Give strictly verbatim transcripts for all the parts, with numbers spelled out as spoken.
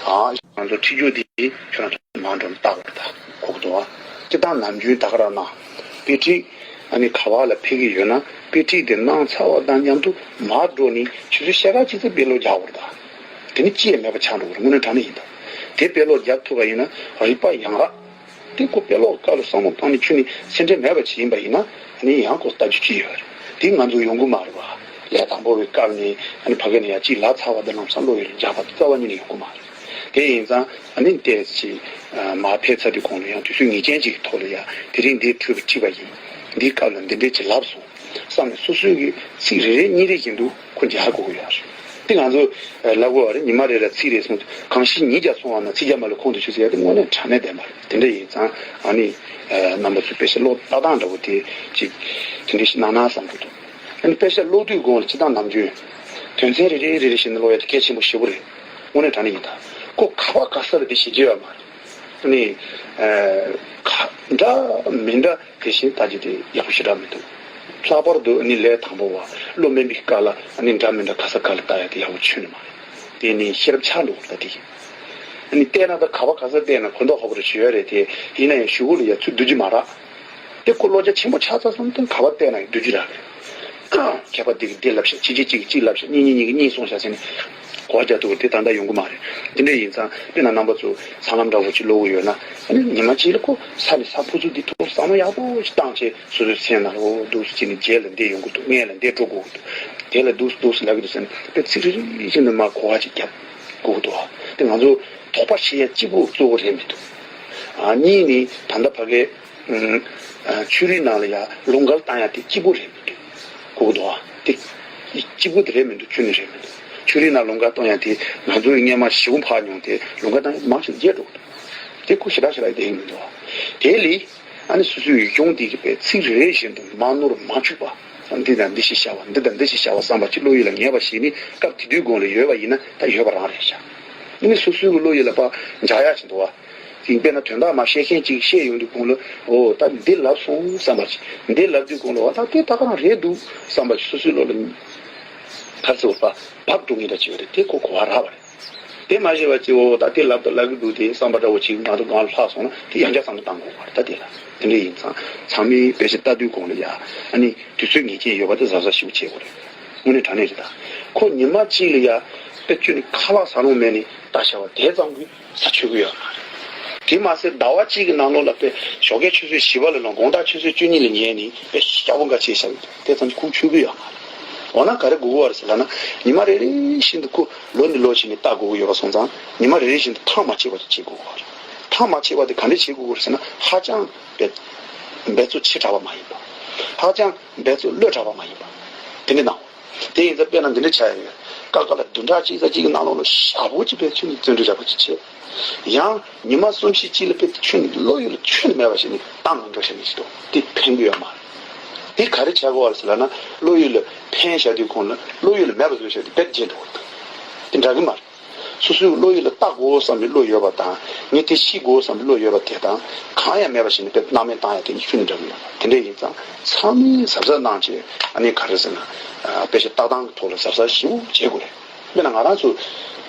གང་ང་ཚོ་ཁྲིད་རྒྱུ་དེ་ཁྱོད་རང་ཚོ་མང་འགྲོ་ལྟ་བར་ད་གོ་གི་འདུག་ཨ། སྤྱི་བཏང་ནམ་རྒྱུན་ད་ག་རང་ན་དཔེ་ཁྲིད་ཨ་ནི་ག་བ་ལ་ཕེབས་ཀྱི་ཡོད་ན་དཔེ་ཁྲིད་དེ་གནང་ཚར་བ་དང་མཉམ་དུ་མར་འགྲོ་ནས་ཆུ་ཚོད་ཕྱེད་ཀ་ཅིག་ཙམ་དཔེ་ཀློག་རྒྱག་དགོས་རེད་ད། དེ་ནི་ཅི་ཡང་མེད་པ་ཆགས་འགྲོ་གི་རེད། དངོས་གནས་དྲང་གནས་ཡིན་ད། དེ་དཔེ་ཀློག་རྒྱག་ཐུབ་པ་ཡིན་ན་རིག་པ་ཡང་རག་དེ་ཁོ་དཔེ་ཀློག་སྐབས་ལ་བསམ་བློ་བཏང་ནས་ཁྱོན་ནས་སེམས་ཁྲལ་མེད་པ་ཞིག་ཡིན་པ་ཡིན་ན་ཨ་ནི་ཡང་ཁོ་ལྟ་རྒྱུ་ཅི་ཡོད་རེད། དེ་ང་ཚོ་ཡོང་གི་མ་རེད་བ། ལས་དང་པོ་བའི་སྐབས་ནས་ཨ་ནི་ཕ་གི་ནས་ཡང་ཅིག་ལབ་ཚར་བ་དེ་ལམ་སང་བློ་ཡོད་རྒྱག་པ་དེ་རྩ་བ་ཉིད་ནས་ཡོང་གི་མ་རེད། དེ་ཡིན་ཙང་ཨ་ནི་ཏོག་ཙམ་མར་ཕེབས་ཚར་དུས་གོང་ལ་ཡང་དུས་ཚོད་ངེས་ཅན་ཅིག་གི་ཐོག་ལ་ཡང་དེ་རིང་འདིར་འཁྲིད་པ་ཁྲིད་པ་ཡིན། འདིའི་སྐབས་ལ་འདི་འདྲས་ཅིག་ལབ་སོང་བསམ་ནས་སོ་སོའི་གི་ཚིག་རེ་རེ་གཉིས་རེ་བཞིན་དུ་ཁོ་རྒྱག་དགོས་ཀྱི་ཡོད་རེད། དེ་ང་ཚོ་ལབ་དགོས་པ་རེད། ཉི་མ་རེ་ལ་ཚིག་རེ་གསུངས་གང་ཤེས་ཉིས་བརྒྱ་སོང་བ་ན་ཚིག་བརྒྱ་མ་ལ་ཁོང་དུ་ཆུད་ཟེར་ཡ་དེ་དངོས་གནས་དྲང་གནས་བདེན་པ་རེད། དེ་འདྲ་ཡིན་ཙང་ཨ་ནི་རྣམ་པ་ཚོས་དཔེ་ཆ་ཀློག་ལྟ་སྟངས་འདྲ་པོ་དེ་ཅིག་དེ་འདྲ་ཞིག་གནང་ན་བསམ་གྱི་འདུག་ཨ་ནི་དཔེ་ཆ་ཀློག་དུས་གོང་ལ་སྤྱི་བཏང་ནམ་རྒྱུན་དོན་ཚན་རེ་རེ་རེ་རེ་བཞིན་དུ་ཀློག་ཡ་དེ་གལ་ཆེན་པོ་ཞེ་པོ་རེད། དངོས་གནས་དྲང་གནས་ཡིན་ད། ཁོ་ག་པ་ག་ས་ལ་དེ་ཤེས་ཀྱི་ཡོད་མ་རེད། ཨ་ནི་ཨ་ག་འདྲ་མི་འདྲ་དེ་བཞིན་ལྟ་རྒྱུ་དེ་ཡག་པོ་ཞེ་དྲག་མི་འདུག་ལྷག་པར་དུ་ཨ་ནི་ལས་དང་པོ་བ་བློ་དམན་པའི་སྐབས་ལ་ཨ་ནི་འདྲ་མི་འདྲ་ག་ས་ག་ལ་ལྟ་ཡ་དེ་ཡག་པོ་ཁྱོན་ནས་མ་རེད། དེ་ནི་ཤེས་རབ་ཆགས་འགྲོ་གི་རེད་ད་དེ། ཨ་ནི་བལྟས་ན་ད་ག་པ་ག་ས་བལྟས་ན་གོ་མདོག་ཧོབ་རེ་ཞུ་ཡ་རེད་དེ། ཡིན་ན་ཡང་གཞུག་གུ་ལ་ཡ་ཚུར་བསྡུ་རྒྱུ་མ་རག་དེ་ཁོ་བློ་རྒྱ་ཆེན་པོ་ཆགས་ཚར་སོང་དུས་ག་པ་བལྟས་ན་ཡང་བསྡུ་རྒྱུ་རག་གི་རེད། མཁས་པ་འདི་གིས་འདི་ལབ་ཤག་ཁྱེད་ཀྱིས་གཅིག་གིས་གཅིག་ལབ་ཤག་གཉིས་གཉིས་གཉིས་ཀྱིས་གཉིས་གསུངས་ཤག་ཟེར་ནས་གོ་བ་རྒྱག་ཐུབ་ཀྱི་དེ་ད་ལྟ་ཡོང་གི་མ་རེད། དེ་འདྲ་ཡིན་ཙང་དཔེར་ན་རྣམ་པ་ཚོ་སྲང་ལམ་འདྲ་བོ་ཅིག་ཀློག་གི་ཡོད་ན་ཨ་ནི་ཉི་མ་གཅིག་ལ་ཁོ་ས་ནས་ས་ཕུ་ཚུགས་འདི་ཐོག་བསམ་བློ་ཡག་པོ་ཞིག་བཏང་བྱས་སོ་སོའི་སེམས་ནང་ལ་འོ་འདུག་སེ་བྱས་ནས་རྗེས་ལ་འདི་ཡོང་གི་འདུག་སྔོན་ལ་འདི་འགྲོ་དགོས་ཀྱི་འདུག་དེ་ལ་འདུག་སེ་འདུག་སེ་ལབ་ཀྱི་འདུག་ཟེར་ནས་དཔེ་ཚིག་རེ་རེ་བཞིན་དུ་མར་གོ་བ་ཅིག་རྒྱབ་དགོས་ཀྱི་འདུག་དེ་ང་ཚོ་དོགས་པ་བྱེད་ཡ་གཅིག་པུ་གཙོ་བོ་རེད་མི་འདུག་ཨ་གཉིས་ནི་ད་ལྟ་ཕ་གའི་ཨུམ། ཨ་ཆོས་རིག་ནང་ལ་ཡང་ལུང་འགལ་བཏང་ཡ་དེ་གཅིག་པུ་རེད་མི་འདུག་གོ་གི་འདུག་ཨ། དེ་གཅིག་པུ་དེ་རེད་མི་འདུག་ཁྱོན་ནས་རེད་མི་འདུག་ཆོས་རིག་ནང་ལུང་འགལ་གཏོང་ཡ་དེ་ང་ཚོས་སྔོན་མ་ཞེ་པོ་ཕར་མྱོང་དེ་ལུང་འགལ་བཏང་ཡ་མང་ཆེ་བརྗེད་འགྲོ་གི་འདུག་དེ་ཁོ་ཞེ་དྲག་ཞེ་དྲག་བསྡད་ཀྱི་མི་འདུག་ཨ། དེ་ལས་ཨ་ནི་སོ་སོའི་གཞུང་དེ་གི་པའི་ཚིག་རེ་རེ་བཞིན་དུ་མ་ནོར་མ་འཆུག་པ། འདི་དང་འདི་ཞིག་བྱ་བ་འདི་དང་འདི་ཞིག་བྱ་བ་བསམ་པ་ཅིག་བློ་ཡུལ་ལ་ངེས་པ་ཞིག་ནི་སྐབས་དེ་དུས་གོང་ལ་ཡོད་པ་ཡིན་ན་ད་ཡོད་པ་རང་རེད་ཤག་ཨ་ནི་སོ་སོའི་བློ་ཡུལ་ལ་ཕར་འཇགས་ཡ་ཞིག་འདུག་བ། དེ་དཔེར་ན་དོན་དག་མ་བཤད་མཁན་ཅིག་བཤད་ཡོང་དུས་གོང་ལ་འོ་ད་འདི་ལབ་སོང་བསམ་པ་ཅིག་འདི་ལབ་དུས་གོང་ལ་འོ་ད་དེ་ད་ག་རང་རེད་འདུག་བསམ་པ་ཅིག་སོ་སོའི་བློ་ལ་ཕར་ཚུར་ཕར་བབས་འགྲོ་མཁན་འདྲ་ཅིག་ཡོད་རེད། དེ་ཁོ་གོ་བ་རག་པ་རེད། དེ་མ་ཤེས་པ་ཅིག་འོ་ད་དེ་ལབ་ད་ལབ་ཀྱི་འདུག་དེ་བསམ་པ་འདྲ་བོ་ཅིག་ང་ཚོ་སྒང་ལ་ལྷག་སོང་ན་དེ་ཡང་བསྐྱར་བསམ་བློ་བཏང་དགོས་པ་རེད། ད་དེ་ལ་དེ་འདྲ་ཡིན་ཙང་ཚང་མས་དཔེ་ཆ་ལྟ་དུས་གོང་ལ་ཡ་ཨ་ནི་དུས་ཚོད་ངེས་ཅན་ཡོད་པ་དེ་གཟབ་གཟབ་ཞིག་བྱེད་དགོས་རེད། དངོས་གནས་དྲང་གནས་རེད་ད། ཁོ་ཉི་མ་གཅིག་ལ་ཡ་དཔེ་ཁྱོན་ནས་ཁ་ལག་ཟ་རུང་མེད་ནས་ལྟ་བྱ་བ་དེ་ཙམ་གྱིས་ས་ཆོད་གི་ཡོད་མ་རེད། དེ་མ་ཟད་ཟླ་བ་གཅིག་གི་ནང་ལོགས་ལ་དཔེ་ཞོགས་ཀས་ཆུ་ཚོད་བཞི་པ་ལ་ལོང་དགོང་དག་ཆུ་ཚོད་བཅུ་གཉིས་ལ་ཉལ་ནས་དཔེ་ཞག་པོ་འགའ་བྱས་བཞག་གི་འདུག་དེ་ཙམ་གྱིས་ཁུག་ཆོད་གི་ཡོད་མ་རེད། འོ་ན་ག་རེ་དགོས་ཀྱི་ཡོད་རེད་ཟེར་ལབ་ན་ཉི་མ་རེ་རེ་བཞིན་དུ་ཁོ་ལོ་ནས་ལོ་ཕྱིན་ནས་ལྟ་དགོས་ཀྱི་ཡོད་པ་སོང་ཙང་ཉི་མ་རེ་རེ་བཞིན་དུ་ཐག་མ་ཆད་པ་ཅིག་བྱེད་དགོས་ཀྱི་ཡོད་རེད། ཐག་མ་ཆད་པ་དེ་ག་འདྲས་བྱེད་དགོས་ཀྱི་ཡོད་རེད་ཟེར་ན་ཧ་ཅང་དཔེ་འབད་རྩོལ་ཆེ་དྲགས་པ་མ་ཡིན་པ། ཧ་ཅང་འབད་རྩོལ་བློས་དྲགས་པ་མ་ཡིན་པ། དེ་འདྲ་གནང་། དེ་ཡིན་ཙང་དཔེར་ན་འདི་འདྲ་བྱ་ཡ་ཡོད། ཀ་ཀ་ལ་བདུན་ཕྲག་གཅིག་ཙམ་གཅིག་གི་ནང་ལོགས་ལ་ཞག་པོ་གཅིག་དཔེ་ཁྱོད་ནི་བརྩོན་འགྲུས་རྒྱག་པ་གཅིག་བྱེད། ཡང་ཉི་མ་གསུམ་བཞི་གཅིག་ལ་དཔེ་ཁྱོད་ནི་བློ་ཡུལ་ལ་ཁྱོན་ནས་མེད་པ་ཞིག་ནི་བཏང་མི་འགྲོ་ཤ་ནི་ཞིག་འདུག་དེ་ཕན་གི་ཡོད་མ་རེད། དེ་ག་རེ་བྱ་དགོས་བ་རེད་ཟེར་ལབ་ན་བློ་ཡུལ་ལ་ཕན་བྱ་དུས་གོང་ལ་བློ་ཡུལ་ལ་མེད་པ་བཟོས་བྱ་དུས་དཔེ་བརྗེད་འགྲོ་གི་རེད། དེ་འདྲ་གི་མ་རེད། སོ་སོའི་བློ་ཡུལ་ལ་ལྟ་དགོས་བསམ་པའི་བློ་ཡོད་པ་དང་ངས་དེ་ཤེས་དགོས་བསམ་པའི་བློ་ཡོད་པ་དེ་དང་གང་ཡང་མེད་པ་ཞིག་ནི་དཔེ་སྣང་མེད་བཏང་ཡ་དེ་གཉིས་ཁྱོན་ནས་འདྲ་གི་མ་རེད། དེ་འདྲ་ཡིན་ཙང་ཚང་མས་གཟབ་གཟབ་གནང་བྱས་ཨ་ནི་ག་རེ་ཟེར་ན་དཔེ་ཆ་ལྟ་སྟངས་ཀྱི་ཐོག་ལ་གཟབ་གཟབ་ཞིབ་པོ་བྱེད་དགོས་རེད། དཔེར་ན་ང་རང་ཚོ་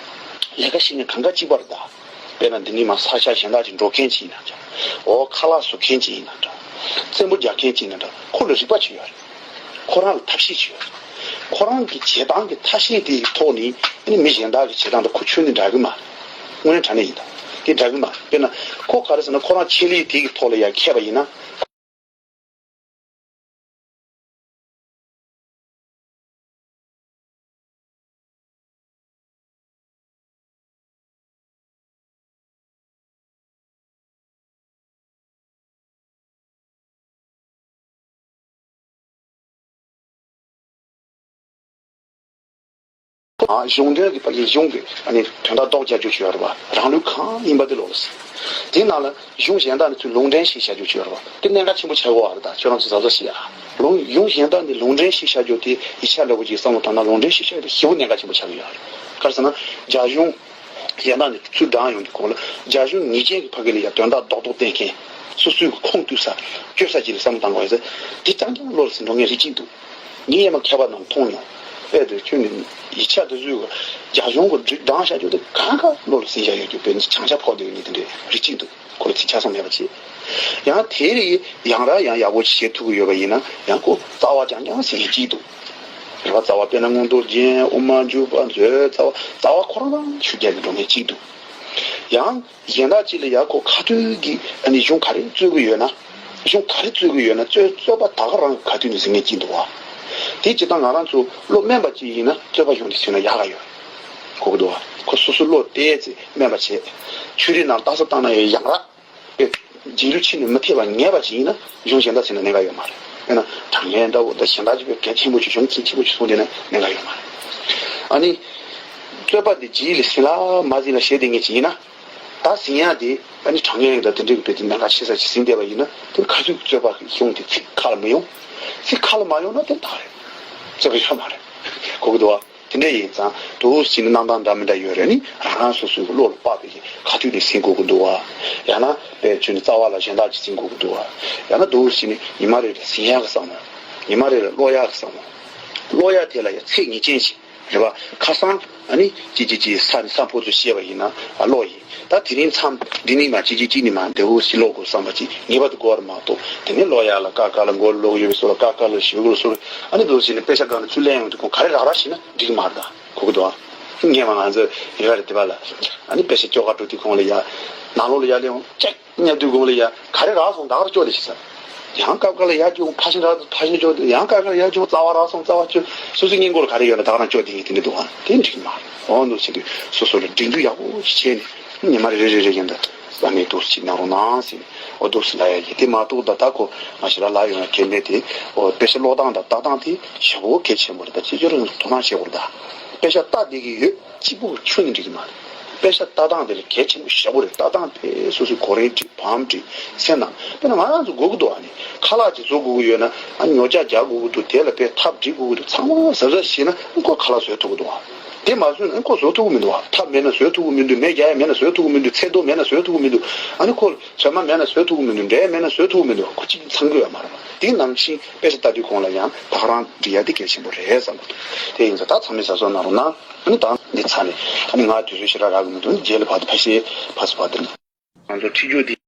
ལས་ཀ་བྱེད་མཁན་གང་ག་གཅིག་པ་རེད་ད། དཔེར་ན་འདི་ནས་མར་ས་ཆ་གཞན་དག་ཅིག་འགྲོ་མཁན་ཅིག་ཡིན་ན་འདྲ། འོ་ཁ་ལག་བཟོ་མཁན་ཅིག་ཡིན་ན་འདྲ། རྩེད་མོ་རྒྱག་མཁན་ཅིག་ཡིན་ན་འདྲ། ཁོ་ལ་རིག་པ་ཅིག་ཡོད་རེད། ཁོ་རང་ལ་ཐབས་ཤེས་ཅིག་ཡོད་རེད། ཁོ་རང་གི་བྱེད་སྟངས་ཀྱི་ཐབས་ཤེས་དེའི་ཐོག་ནས་ཨ་ནི་མི་གཞན་དག་གི་བྱེད་སྟངས་དང་ཁོ་ཁྱོན་ནས་འདྲ་གི་མ་རེད། དངོས་གནས་དྲང་གནས་ཡིན་ད། དེ་འདྲ་གི་མ་རེད། དཔེར་ན་ཁོ་ག་རེ་ཟེར་ན་ཁོ་རང་ཆེད་ལས་དེ་གི་ཐོག་ལ་ཡང་མཁས་པ་ཡིན་ན། གཞུང་དོན་གྱི་ཕ་གི་གཞུང་གི་ཨ་ནི་དོན་དག་རྡོག་རྒྱག་རྒྱུ་ཅིག་ཡོད་རེད་བ། རང་ལུགས་གང་ཡིན་པ་དེ་ལོག་ལ་ཟེར། དེའི་ནང་ལ་གཞུང་གཞན་དག་ནས་ཚུར་ལུང་འདྲེན་ཞིག་བྱ་རྒྱུ་ཅིག་ཡོད་རེད་བ། དེ་གནད་འགག་ཆེན་པོ་ཆགས་ཀྱི་ཡོད་རེད། ད་ཁྱོད་རང་ཚོ་གཟབ་གཟབ་བྱེད་ཨ། ལུང་གཞུང་གཞན་དག་ནས་ལུང་འདྲེན་ཞིག་བྱ་རྒྱུ་དེ་ཡིག་ཆ་འདྲ་བོ་ཅིག་བསམ་བློ་བཏང་ན་ལུང་འདྲེན་ཞིག་བྱ་རྒྱུ་དེ་ཞེ་པོ་གནད་འགག་ཆེན་པོ་ཆགས་ཀྱི་ཡོད་རེད། ག་རེ་ཟེར་ན་རྒྱ་གཞུང་གཞན་དག་ནས་ཚུར་དྲངས་ཡོང་དུས་གོང་ལ་རྒྱ་གཞུང་ངེས་ཅན་གྱི་ཕ་གི་ལ་ཡ་དོན་དག་རྡོག་རྡོག་བསྟན་མཁན་སོ་སོའི་གི་ཁུངས་གཏུགས་ས་བཅོས་ས་ཅིག་ལ་བསམ་བློ་བཏང་དགོས་ཡོད་ཟེར། དེ་རྐྱང་རྐྱང་བློ་ལ་ཟིན་འགྲོ་མཁན་རིགས་གཅིག་འདུག་ངས་ཡང་མ་མཁས་པ་རྣམས་མཐོང་མྱོང་ དཔེ་དེ་ཁྱོད་ནི་ཡིག་ཆ་དེ་ཚོའི་རྒྱ་གཞུང་གི་སྒྲིག་གདང་བྱ་རྒྱུ་དེ་གང་ག་བློ་ལ་ཟིན་བྱ་ཡོད་རྒྱུ་དཔེ་ནི་བྱང་ཆ་ཕོག་བསྡད་ཡོད་ནི་དེ་འདྲའི་རིགས་གཅིག་འདུག་ཁོ་ལ་ཚིག་ཆ་ཚང་མེད་པ་བྱས། ཡང་དེ་ལས་ཡང་ར་ཡང་ཡག་པོ་ཞིག་བྱེད་ཐུབ་ཀྱི་ཡོད་པ་ཡིན་ན་ཡང་ཁོ་རྩ་བ་རྐྱང་རྐྱང་ཟིན་མཁན་གཅིག་འདུག་རེད་བ། རྩ་བ་དཔེར་ན་མངོན་རྟོགས་རྒྱན། དབུ་མ་འཇུག་པ། མཛོད། རྩ་བ་རྩ་བ་ཁོ་རང་རང་ཆུ་རྒྱལ་གྱི་འགྲོ་མཁན་གཅིག་འདུག་ཡང་གཞན་དག་ཅིག་ལ་ཡ་ཁོ་ཁ་ཐུག་གི་ཨ་ནི་གཞུང་ག་རེ་རྩོད་ཀྱི་ཡོད་ན། གཞུང་ག་རེ་རྩོད་ཀྱི་ཡོད་ན་རྩོད་རྩོད་པ་ད་ག་རང་གི་ཁ་ཐུག་ནས་ཟིན་མཁན་གཅིག་འདུག་བ། དེ་སྤྱིར་བཏང་ང་རང་ཚོ་བློ་དམན་པ་ཅིག་ཡིན་ན་རྩོད་པ་གཞུང་དེ་ཟིན་ན་ཡག་ག་ཡོད། གོ་གི་འདུག་བ། ཁོ་སོ་སོ་བློ་གཏད་ཚེ་དམན་པ་བྱས། ཆོས་རིག་ནང་ལྟ་ས་བཏང་ན་ཡང་ཡང་ར། རྗེས་ལུས་ཕྱི་ནས་མི་ཐེབས་པ་ངེས་པ་ཅིག་ཡིན་ན་གཞུང་གཞན་དག་ཟིན་ན་གནད་འགག་ཡོད་མ་རེད། དཔེར་ན་དྲང་ངེས་འདྲ་བོ་དང་གཞན་དག་ཅིག་པའི་གལ་ཆེན་པོ་ཅིག་གཞུང་གལ་ཆེན་པོ་ཅིག་གསུངས་བསྡད་ན་གནད་འགག་ཡོད་མ་རེད། ཨ་ནི། རྩོད་པ་འདི་རྗེས་ལ་ཟིན་ལ་མ་ཟིན་ལ་བཤད་བསྡད་མཁན་ཅིག་ཡིན་ན། ད་ཟིན་ཡག་དེ་ཨ་ནི་དྲང་ངེས་དང་དེ་འདྲའི་གི་དཔེ་དེ་གནད་འགག་ཆེ་ས་ཅིག་ཟིན་བསྡད་པ་ཡིན་ན་དེ་ཁ་ཐུག་རྩོད་པ་གི་གཞུང་དེ་ཚིག་ཁ་ལ་མི་ཡོང་། ཚིག་ཁ་ལ་མ་ཡོང་ན་དེ་ད་རེད། རྩོད་པ་ཡོད་མ་རེད། གོ་གི་འདུག་བ། དེ་འདྲ་ཡིན་ཙང་དུ་ཟིན་ནི་རྣམ་གྲངས་འདྲ་མི་འདྲ་ཡོད་རེད། ནི་རང་རང་སོ་སོའི་བློ་ལ་དཔག་པའི་ཁ་ཐུག་ནས་ཟིན་དགོས་ཀྱི་འདུག་བ། ཡང་ན་དཔེ་བྱས་ནས་རྩ་བ་ལ་གཞན་དག་ཅིག་ཟིན་དགོས་ཀྱི་འདུག་བ། ཡང་ན་དུ་ཟིན་ནི་ཉི་མ་རེ་རེ་ཟིན་ཡག་གི་བསམ་བློ། ཉི་མ་རེ་རེ་ཀློག་ཡག་གི་བསམ་བློ། ཀློག་ཡག་དེ་ལ་ཡང་ཚེགས་ངེས་ཅན་ཞིག་རེད་བ། ཁ་སང་ཨ་ནི་ཅི་ཅི་ཅི་ས་ནས་ས་ཕོ་ཚོ་བཤད་པ་ཡིན་ན་ཨ་ཀློག་ཡིན། ད་དེ་རིང་མཚམས་འདི་ནས་མ་གཅིག་གཅིག་གཅིག་ནས་མ་འདི་འོ་ཞིག་ཀློག་དགོས་བསམ་པ་ཅིག་ངེས་པར་དུ་དགོས་པ་མ་གཏོགས། དེ་ནས་ཀློག་ཡག་ལ་ཀ་ཀ་ལ་མགོ་ལ་ཀློག་ཡོད་པའི་སོ་ལ་ཀ་ཀ་ལ་ཞེ་པོ་ལ་སོ་ལ་ཨ་ནི་འདུག་ཟེར་ནས་དཔེ་ཆ་སྒང་ལ་ཚུར་ལེན་ཡོང་དུས་ཁོང་ག་རེ་རག་རག་ཤེས་ན་འགྲིག་གི་མ་རེད། ད་གོ་གི་འདུག་ཨ། སྔོན་མ་ང་ཚོ་ཡོད་རེད་དེ་བ་ལ་ཨ་ནི་དཔེ་ཆ་སྐྱོ་ག་འགྲོ་དུས་ཁོང་ལ་ཡ་ནང་ལོགས་ལ་ཡ་ལེན་ཡོང་ཅེག་སྙབ་དུས་གོང་ལ་ཡ་ག་རེ་རག་སོང་ད་ག་རེ་སྐྱོ་དེ་ཤེས་ས། ཡང་ཀ་ཀ་ལ་ཡར་བཅུག་ཕར་ཕྱིན་ར་ཕར་ཕྱིན་བཅུག་ཡང་ཀ་ཀ་ལ་ཡར་བཅུག་རྩ་བ་རག་སོང་རྩ་བ་བཅུག་སོ་སོའི་སྙིང་ཁོང་ལ་ག་རེ་ཡོད་ན་ད་ག་རང་བཅུག་དེ་ཡིན་དེ་འདྲ་འདུག་ཨ། དེ་འགྲིག་མ་རེད། འོ་འདུག་ཟེར་དུས་སོ་སོ་ལ་སྒྲིག་འཛུགས་ཡག་པོ་ཞིག་བྱས་ནས་ཉི་མ་རེ་རེ་རེ་རེ་ཡིན་ད་བསམ་མེད་འདུག་ཅིག་གནང་རོགས་གནང་ཟེར་ནས་འོ་འདུག་ཟེར་ལབ་ཡ་ཡིན། དེ་མ་གཏོགས་ད་ལྟ་ཁོ་ང་ཞིག་ལ་ལབ་ཡོང་ཡ་གལ་མེད་དེ། འོ་དཔེ་ཆ་ཀློག་སྟངས་དང་ལྟ་སྟངས་དེ་ཞེ་པོ་གལ་ཆེན་པོ་རེད། ད་ཅི་ཅི་རེད་དོ་སྣང་བྱེད་དགོས་རེད། ད་དཔེ་ཆ་ལྟ་བསྡད་ཀྱི་ཡོད། གཅིག་པུ་ཁྱོན་ནས་འགྲིག་གི་མ་རེད། དཔེ་ཆ་ལྟ་སྟངས་དེ་ལ་གལ་ཆེན་པོ་ཞེ་པོ་རེད། ལྟ་སྟངས་དེ་སོ་སོའི་གོ་རིམ་འགྲིག་བམ་འགྲིག་སེམས་ནང་དཔེར་ན་ང་རང་ཚོ་དགོས་ཀྱི་འདུག་ཨ་ནི་ཁ་ལག་ཅིག་བཟོ་དགོས་ཀྱི་ཡོད་ན་ཨ་ཉོ་ཆ་རྒྱག་དགོས་ཀྱི་འདུག་དེ་ལ་དཔེ་ཐབས་སྒྲིག་དགོས་ཀྱི་འདུག་ཚང་མ་གཟབ་གཟབ་བྱས་ན་ཁོ་ཁ་ལག་བཟོས་ཐུབ་ཀྱི་འདུག་ཨ། དེ་མ་བཟོས་ན་ཁོ་བཟོ་ཐུབ་ཀྱི་མི་འདུག་ཨ། ཐབས་མེད་ན་བཟོ་ཐུབ་ཀྱི་མི་འདུག་མེ་རྒྱག་ཡ་མེད་ན་བཟོ་ཐུབ་ཀྱི་མི་འདུག་ཚེ་ཏོ་མེད་ན་བཟོ་ཐུབ་ཀྱི་མི་འདུག་ཨ་ནི་ཁོ་ཚོད་མ་མེད་ན་བཟོ་ཐུབ་ཀྱི་མི་འདུག་འབྲས་མེད་ན་བཟོ་ཐུབ་ཀྱི་མི་འདུག་ཁོ་གཅིག་ཚང་གི་ཡོད་མ་རེད་པ། དེའི་ནང་བཞིན་དཔེ་ཆ་ལྟ་དུས་གོང་ལ་ཡང་ད་ག་རང་འབྲི་ཡ་དེ་གལ་ཆེན་པོ་རེད་བསམ་གྱི་འདུག་དེ་ཡིན་ཙང་ད་ཚང་མས་གཟབ་གཟབ་གནང་རོགས་གནང་། ཨ་ནི་ད་འདི་ཚར་ནས་ཨ་ནི་ང་དུས་ཚོད་ཞེ་དྲག་རག་གི་མི་འདུག་རྗེས་ལ་བར་དུ་ཕ་ཤེས་ཕ་སུ་བར་དུ་ནི་ང་ཚོ་ཁྲིད་རྒྱུ་དེ།